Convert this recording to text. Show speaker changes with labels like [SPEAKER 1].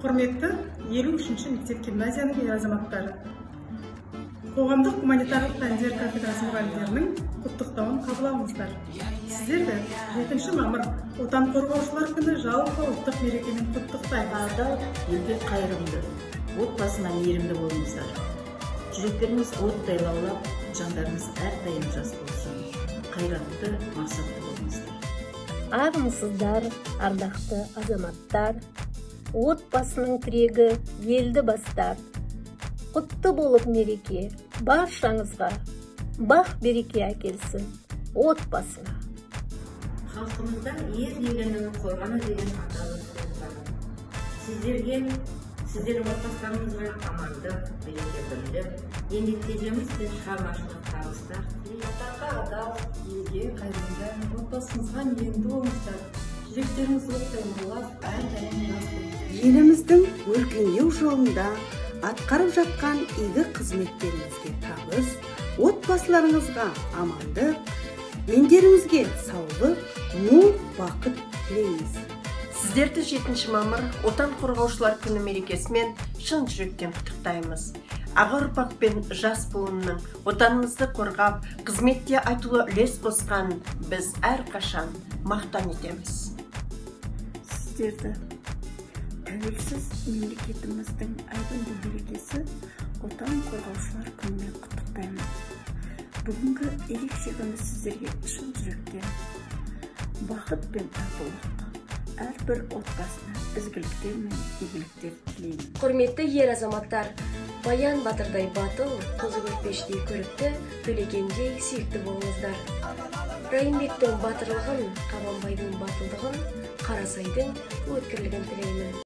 [SPEAKER 1] Құрметті 53-ші мектеп гимназияның ер азаматтары, қоғамдық гуманитарлық пәндер кафедрасы мұғалімдерінің құттықтауын қабыл алыңыздар. Сіздерді 7 мамыр Отан қорғаушылар күні жалпы ұлттық мерекемен құттықтаймыз.
[SPEAKER 2] Адал, елге қайырымды, отбасына мейірімді болыңыздар. Жүректеріңіз оттай лаулап, жандарыңыз әрдайым жас болсын. Қайратты, мақсатты болыңыздар.
[SPEAKER 3] Армысыздар, ардақты азаматтар, отбасының тірегі елді бастар. Құтты болып мереке баршаңызға, бақ береке әкелсін отбасына.
[SPEAKER 2] Халқымызда ер елінің қорғаны деген аталы сөз бар. Сіздерге, сіздердің отбасыларыңызға амандық, береке, бірлік, еңбекте жеміс пен шығармашылық табыстар тілеймін.
[SPEAKER 4] Отанға адал, елге қайырымды, отбасыңызға мейірімді болыңыздар. Жүректеріңіз оттай лаулап, әрдайым жас болыңыздар.
[SPEAKER 5] Еліміздің өркендеу жолында атқарып жатқан игі қызметтеріңізге табыс, отбасыларыңызға амандық, дендеріңізге саулық, мол бақыт тілейміз.
[SPEAKER 6] Сіздерді 7 мамыр Отан қорғаушылар күні мерекесімен шын жүректен құттықтаймыз. Аға ұрпақ пен жас буынның отанымызды қорғап, қызметте айтулы үлес қосқан біз әрқашан мақтан етеміз.
[SPEAKER 7] Сіздерді тәуелсіз мемлекетіміздің айбынды мерекесі Отан қорғаушылар күнімен құттықтаймын. Бүгінгі ерекше күні сіздерге шын жүректен бақыт пен татулық, әрбір отбасына ізгіліктер мен игіліктер тілеймін.
[SPEAKER 8] Құрметті ер азаматтар, Баян батырдай батыл, Қозы Көрпештей көрікті, Төлегендей сүйікті болыңыздар. Райымбектің батырлығын, Қабанбайдың батылдығын, Қарасайдың өткірлігін тілеймін.